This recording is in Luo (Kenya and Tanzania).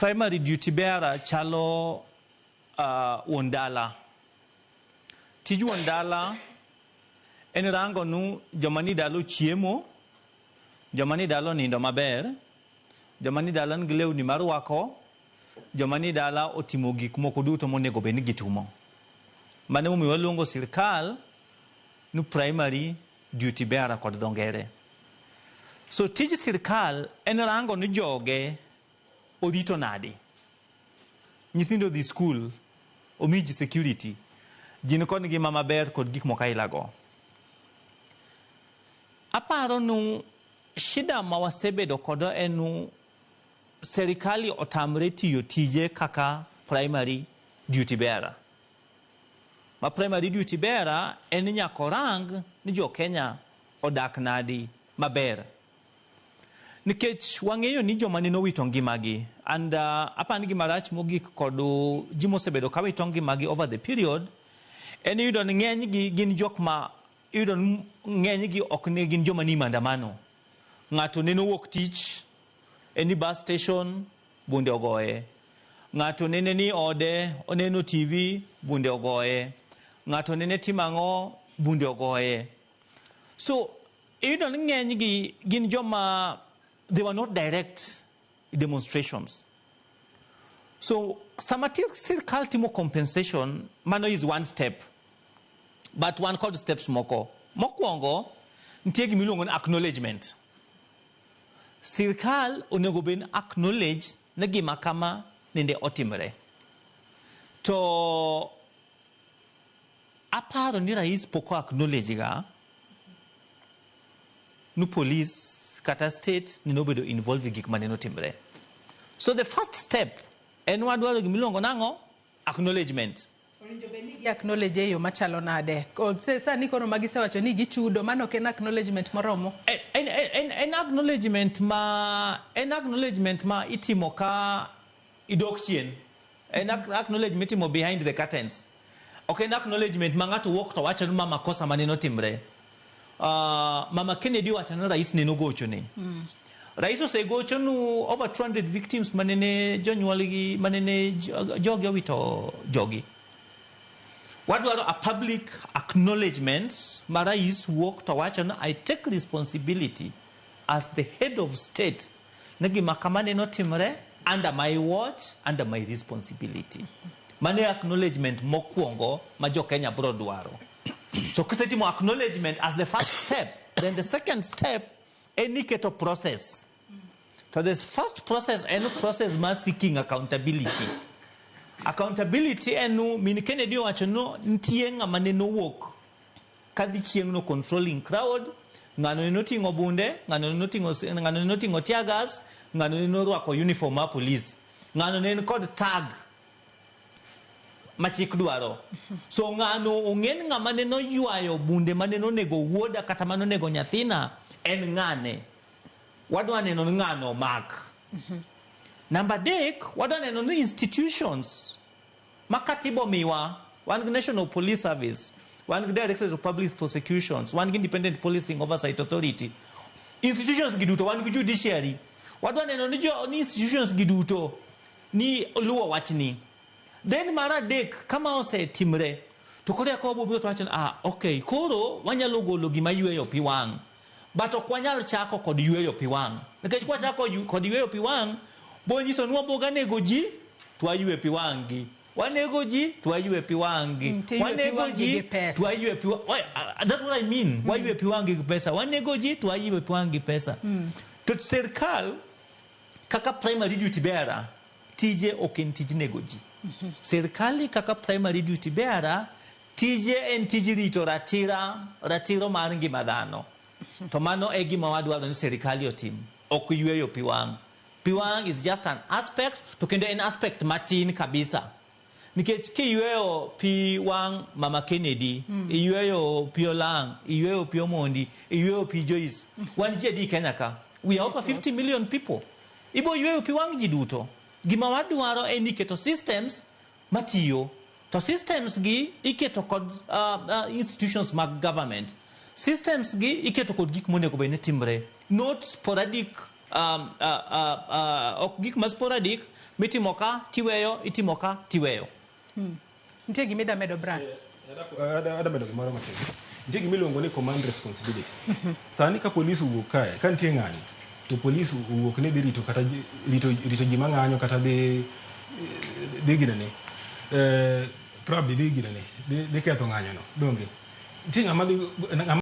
Primary duty bearer chalo wuon dala. Tij wuon dala en rango nu joma ni dala ochiemo, joma ni dala onindo maber, joma ni dala nigi lewni marwako, joma ni dala otimo gik moko duto monego bed ni gitimo. Mano emomiyo waluongo sirkal ni primary duty bearer kod dho ngere. So tij sirkal en rango ni joge orito nadi. Nyithindo odhi skul, omi ji security, ji nikod ngima maber kod gik moko aila go. Aparo nu shida ma wasebedo kodo en nu serikali otamre tiyo tije kaka primary duty bearer. Ma primary duty bearer en ni nyaka orang ni jo Kenya odak nadi maber. Nikech wang'eyo ni joma nene owito ngimagi and apani gima rach mogik kod ji mosebedo ka wito ngimagi over the period en iyudo ni ng'eny gi gin jok ma iyudo ni ng'eny gi ok ne gin joma ni maandamano. Ng'ato nene owuok tich en ni bus station bunde ogoye. Ng'ato nene ni ode oneno TV bunde ogoye. Ng'ato nene timo ang'o bunde ogoye. So iyudo ni ng'eny gi gin joma they were not direct demonstrations. So sama sirkal timo compensation, mano is one step. But wan kod steps moko. Mokwongo, nitie gima iluongo ni acknowledgement. Sirkal onego bed acknowledge ni gima kama nende otimre. To aparo ni rais pok o acknowledge ga ni police kata state nene obedo involved e gik manene otimre. So the first step en wadwaro gima iluongo nang'o? Acknowledgement. Owinjo bed ni gi acknowledge e yo machalo nade? Sani koro ma gisewacho ni gichudo, mano ok en acknowledgement moromo? En acknowledgement ma itimo ka idok chien. En acknowledgement mitimo behind the curtains. Ok en acknowledgement ma ng'ato wuok to wacho ni ma makosa mane otimre. Mama Kennedy owacho ni rais nene ogochone. Rais osegocho nu over 200 victims manene jonyuolgi manene jogi owito jogi. Wadwaro a public acknowledgement ma rais wuok to wacho ni I take responsibility as the head of state ni gima kama nene otimre under my watch, under my responsibility. Mano e acknowledgement mokwongo ma jo Kenya bro dwaro. So kisetimo acknowledgement as the first step, then the second step en iketo process. To the first process en process mar seeking accountability. Accountability en nu min Kennedy owacho no nitie ng'ama nene owuok kadhi chieng' no controlling crowd, ng'ano nene oting'o bunde, ng'ano nene oting'o ng'ano nene oting'o tear gas, ng'ano nene orwako uniform mar police, ng'ano ne en kod tag ma chik dwaro. So ng'ano ong'e ni ng'ama nene oywayo bunde mane onego wuoda kata mane onego nyathina en ng'ane. Wadwa neno ni ng'ano omak. Namba adek, wadwa neno ni institutions ma katiba omiwa, wan gi National Police Service, wan gi Directorate of Public Prosecutions, wan gi Independent Policing Oversight Authority. Institutions gi duto, wan gi judiciary. Wadwa neno ni, jo, ni institutions gi duto ni luwo wachni. Then mar adek, kama osetimre, to koro eka wabiro biro to wacho ni, ah, okay, koro wanyalo golo gima yweyo pi wang'. But ok wanyal chako kod yweyo pi wang'. Nikech kwachako kod yweyo pi wang', bo nyiso ni waboga nego ji, to waywe pi wang' gi. Wanego ji, to waywe pi wang' gi. To iywe pi Wanego wang' gi ji, gi pesa. to waywe pi wang'. That's what I mean. Waywe pi wang' gi pesa. Wanego ji, to waywe pi wang' gi pesa. To sirkal, kaka primary duty bearer, tije ok en tij nego ji. Sirkali kaka primary duty bearer, tije en tij rito ratiro mar ngima dhano. To mano e gima wadwaro ni sirkali otim, ok yweyo pi wang'. Pi wang' is just an aspect, to kendo en aspect matin kabisa. Nikech kiyweyo pi wang' Mama Kennedy, iyweyo pi Olang', iyweyo pi Omondi, iyweyo pi Joyce. Wan ji adi Kenya ka? We are over 50 million people. Ibo yweyo pi wang' ji duto. Gima wadwaro en ni keto systems matiyo. To systems gi iketo kod institutions mag government. Systems gi iketo kod gik monego bed ni timre. Not sporadic ok gik ma sporadic mitimo ka tiweyo, itimo ka tiweyo. Nitie gima ida medo, Brian? Ada medo gimoro matin. Nitie gima iluongo ni command responsibility. Sani ka polis owuok kae, ka nitie ng'anyo, to polis owuok ni dhi rito kata rito ji mang'anyo kata dhi ginene. Probably dhi ginene, dhi ketho ng'anyo no. Donge? Nitie ng'ama dhi ng'ama